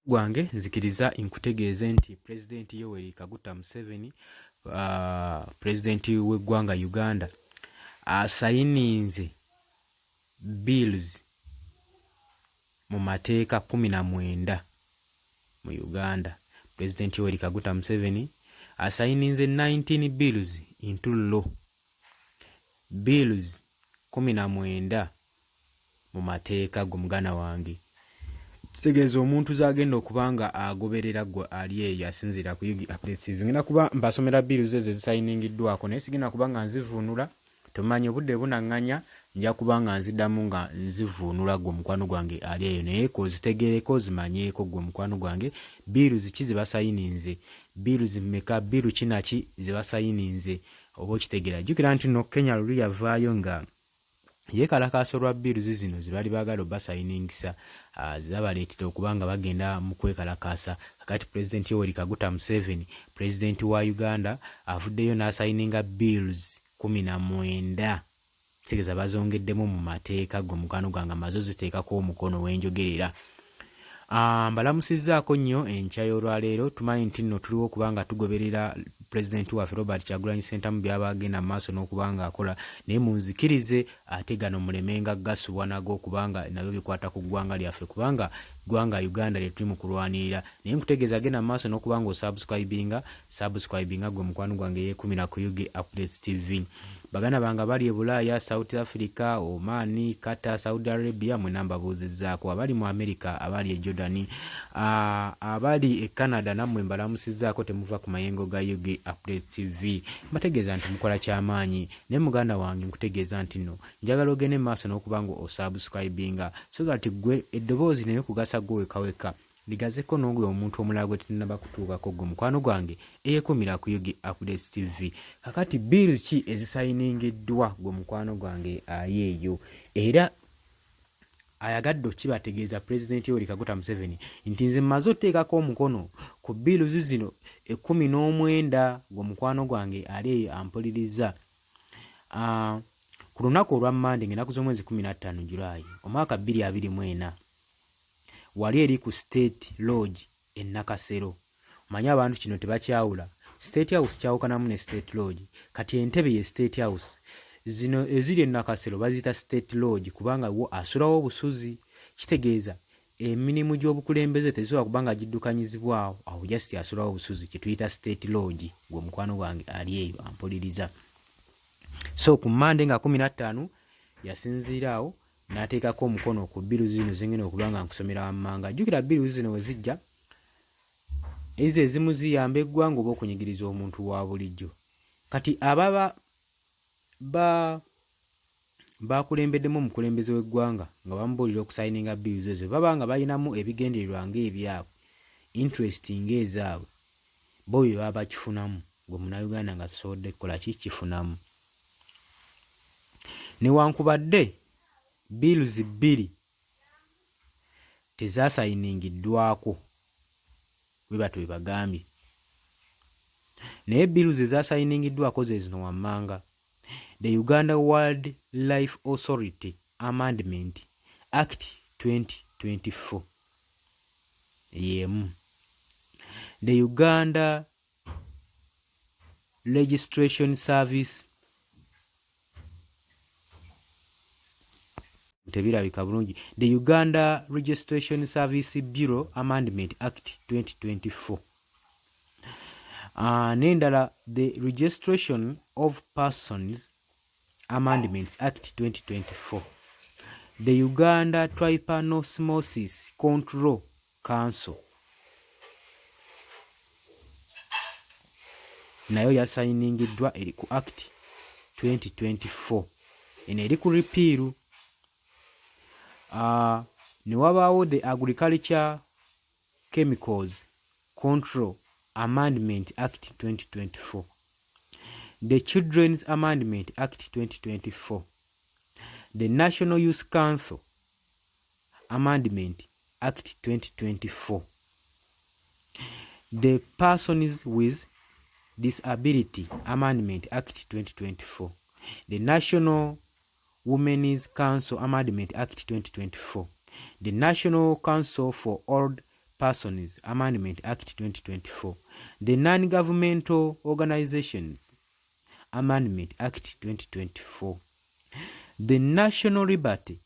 Gwange nzikiriza nkutegeeze nti Pulezidenti Yoweri Kaguta Museveni, Pulezidenti w'eggwanga Uganda, asayininze bills mu mateeka 19 mu Uganda. Pulezidenti Yoweri Kaguta Museveni asayininze 19 bills into law. Bills 19 mu mateeka gwe muganda wange. Kitegeeza omuntu z'agenda okuba nga agoberera gwe ali eyo asinziira ku UG Updates TV. Ngenda kuba mbasomera bills ezo ezisayiningiddwako naye sigenda kuba nga nzivuunula, tomanyi obudde bunaŋŋanya nja kuba nga nziddamu nga nzivuunula gwe mukwano gwange ali eyo naye kozitegeereko ozimanyeeko gwe mukwano gwange bills ki ze basayininze, bills mmeka, bill ki naki ze basayininze oba okitegeera. Jjukira nti no Kenya luli yavaayo nga yeekalakaasa olwa bills zino ze baali baagala obasayiningisa zabaleetera okuba nga bagenda mu kwekalakaasa. Kakati Pulezidenti Yoweri Kaguta Museveni, Pulezidenti wa Uganda, avuddeyo n'asayininga bills 19, kitegeeza bazongeddemu mu mateeka gwe mukwano gwange amaze oziteekako omukono wenjogerera. Mbalamusizzaako nnyo enkya y'olwaleero. Tumanyi nti nno tuliwo kubanga tugoberera pulezidenti waffe Robert Kyagulanyi Ssentamu by'aba agenda mu maaso n'okuba nga akola, naye munzikirize ate gano mulemenga gasubwa nago kubanga nabyo bikwata ku ggwanga lyaffe, kubanga ggwanga Uganda lye tuli mu kulwanirira. Naye nkutegeeza genda mu maaso n'okuba nga osubscribinga, subscribinga gwe mukwano gwange eyeekumira ku UG Updates TV. Baganda bange abali e Bulaaya, South Africa, Oman, Qatar, Saudi Arabia mwena mbabuuzizzaako, abali mu America, abali e Jordan, abali e Canada nammwe mbalamusizzaako, temuva ku mayengo ga UG Updates TV. Mbategeeza nti mukola kyamaanyi, naye muganda wange nkutegeeza nti nno njagala ogende mu maaso n'okuba nga osubscribinga so that gwe eddoboozi naye kugasa gwe weka weka ligazeko n'ogwe omuntu omulala gwe tetunaba kutuukako gwe mukwano gwange eyekumira ku UG Updates TV. Kakati bill ki ezisayiningiddwa gwe mukwano gwange ali eyo era ayagadde okukibategeeza Pulezidenti Yoweri Kaguta Museveni nti nze mmaze oteekako omukono ku bills zino 19 gwe mukwano gwange ali eyo ampuliriza. Ku lunaku olwa Mmande ng'ennaku z'omwezi 15 Julaayi omwaka 2024 wali eri ku State Lodge e Nakasero. Omanyi abantu kino tebakyawula. State House kyawukanamu ne State Lodge. Kati entebe ye State House. Zino eziri e Nakasero baziyita State Lodge kubanga wo asulawo obusuzi. Kitegeeza emirimu gy'obukulembeze tezisobola kuba nga giddukanyizibwa awo, awo just asulawo obusuzi kye tuyita State Lodge. Gwe mukwano gwange ali eyo ampuliriza. So ku Mmande nga 15 yasinziira awo n'ateekako omukono ku bbiru zino zengenda okuba nga nkusomera wammanga. Jjukira bbiru zino we zijja ezo ezimu ziyamba eggwanga oba okunyigiriza omuntu wa bulijjo. Kati ababa ba bakulembeddemu omukulembeze w'eggwanga nga bamubuulira okusayininga bills ezo baba nga balinamu ebigendererwa ng'ebyabwe, interest ng'ezaabwe, bo bye baba bakifunamu, gwe Munnayuganda nga tusobodde kukola ki kifunamu. Newankubadde bills bbiri tezasayiningiddwako bwe batyo bwe bagambye, naye bills ezasayiningiddwako ze zino wammanga: The Uganda Wildlife Authority Amendment Act 2024 y'emu, the Uganda Registration Service tebirabika bulungi, the Uganda Registration Service Bureau Amendment Act 2024, n'endala the Registration of Persons Amendments Act 2024, the Uganda Trypanosomosis Control Council nayo yasayiningiddwa eri ku Act 2024, eno eri ku repeal. Ne wabaawo the Agriculture Chemicals Control Amendment Act 2024, the Children's Amendment Act 2024, the National Youth Council Amendment Act 2024, the Persons with Disability Amendment Act 2024, the National Women's Council Amendment Act 2024, the National Council for Old Persons Amendment Act 2024, the Non-Governmental Organizations Amendment Act 2024, the National Liberty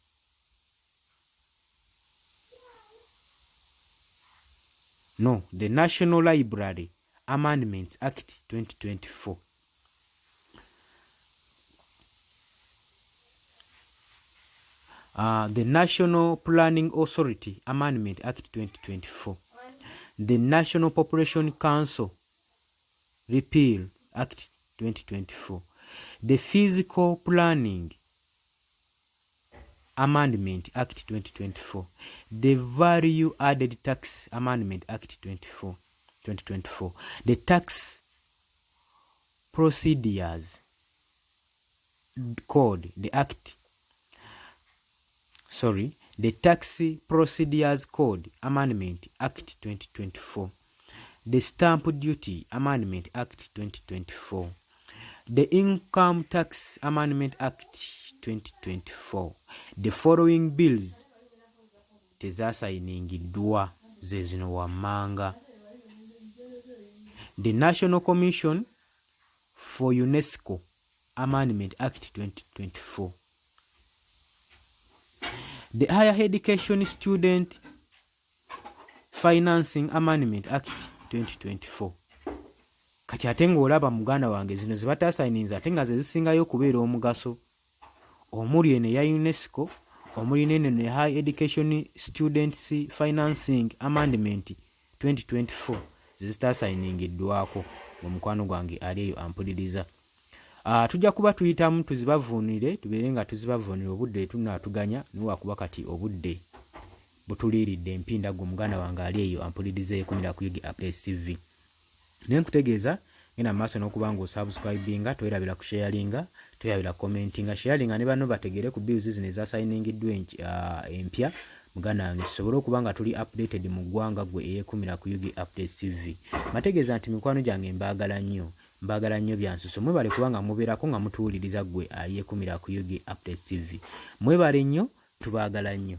no, the National Library Amendment Act 2024. The National Planning Authority Amendment Act 2024, the National Population Council Repeal Act 2024, the Physical Planning Amendment Act 2024, the Value Added Tax Amendment Act 2024, the Tax Procedures Code, the Act, sorry, the Tax Procedures Code Amendment Act 2024, the Stamp Duty Amendment Act 2024, the Income Tax Amendment Act 2024. The following bills tezasayiningiddwa ze zino wammanga: the National Commission for UNESCO Amendment Act 2024, the Higher Education Student Financing Amendment Act 2024. Kati ate ng'olaba muganda wange, zino ze bataasayininze ate nga ze zisingayo okubeera omugaso, omuli eno eya UNESCO, omuli n'eno ne High Education Students Financing Amendment 2024, ze zitaasayiningiddwako. Omukwano gwange ali eyo ampuliriza, tujja kuba tuyitamu tuzibavuunire, tubeere nga tuzibavuunira. Obudde tunaatuganya niwakuba kati obudde butuliiridde empinda. Gwe omuganda wange ali eyo ampuliriza, ekumira ku Ug Updates TV, naye nkutegeeza, genda mu maaso n'okuba nga osubscribinga, twerabira kusharinga, twerabira commentinga, sharinga ne banno bategere ku bills zino ezasayiningiddwa empya. Muganda wange, tusobole okuba nga tuli updated mu ggwanga. Gwe eyeekumira ku Ug Updates TV, mategeeza nti mikwano gyange mbaagala nnyo, mbaagala nnyo byansuso. Mwebale kubanga mubeerako nga mutuwuliriza. Gwe ayeekumira ku Ug Updates TV, mwebale nnyo, tubaagala nnyo.